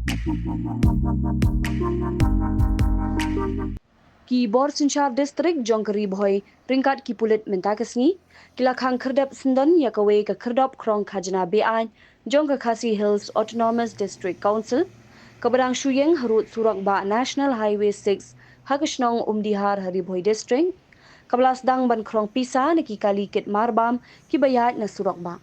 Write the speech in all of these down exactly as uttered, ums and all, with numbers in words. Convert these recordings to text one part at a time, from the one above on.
Ki bor synshar district jong ka Ri Bhoi ryngkat ki pulit mynta ka sngi ki la khang khyrdep syndon ïa kawei ka khyrdop khrong khajna beaiñ jong ka Khasi Hills Autonomous District Council kaba dang shu ïeng harud surok bah National Highway six ha ka shnong Umdihar ha Ri Bhoi District, kaba la sdang ban khrong pisa na ki kali kit marbam kiba ïaid na surok bah.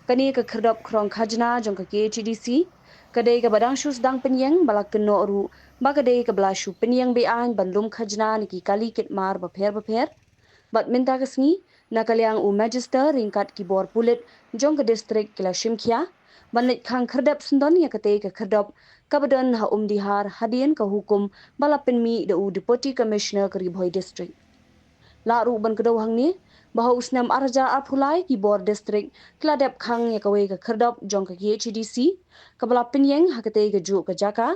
Kane ka khyrdop khrong khajna jong ka K H A D C ka dei kaba dang shu sdang pynïeng ba la kynnoh ruh ba ka dei kaba la shu pynïeng beaiñ ban lum khajna na ki kali kit mar bapher bapher. Bad mynta ka sngi, na ka liang u Magister ryngkat ki bor pulit jong ka district ki la shim khia ban leit khang khyrdep syndon ïa katei ka khyrdop kaba don ha Umdihar hadien ka hukum ba la pynmih da u Deputy Commissioner ka Ri Bhoi District. Lah ruh ban kdew hangne ba ha u snem ar hajar arphew lai ki bor district ki la dep khang ïa kawei ka khyrdop jong ka K H A D C kaba la pynïeng ha katei ka juh ka jaka.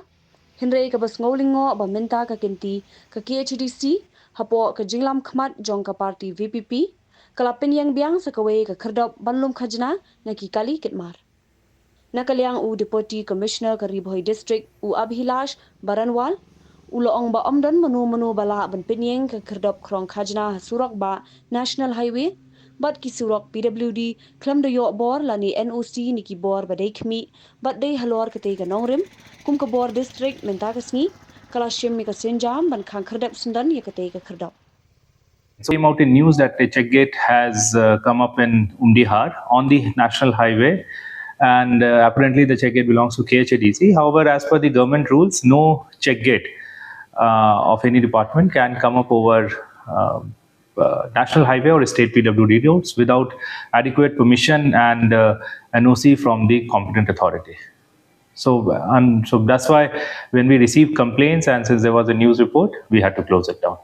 Hynrei kaba sngew lyngngoh ba mynta ka kynti ka K H A D C hapoh ka jinglam khmat jong ka party V P P ka la pynïeng biang sa kawei ka khyrdop ban lum khajna na ki kali kit mar. Na ka liang u Deputy Commissioner ka Ri Bhoi District u Abhilash Baranwal u la ong ba ym don mano mano ba lah ban pynïeng ka khyrdop khrong khajna ha surok bah National Highway bad ki surok P W D khlem da ïoh bor lane N O C na ki bor ba dei khmih bad dei halor katei ka nongrim kum ka bor district mynta ka sngi ka la shim ïa ka sienjam ban khang khyrdep syndon ïa katei ka khyrdop. So came out in news that a check gate has uh, come up in Umdihar on the national highway, and uh, apparently the check gate belongs to K H A D C. However, as per the government rules, no check gate uh, of any department can come up over uh, uh, national highway or state P W D roads without adequate permission and uh, N O C from the competent authority. So, and so that's why when we received complaints and since there was a news report, we had to close it down.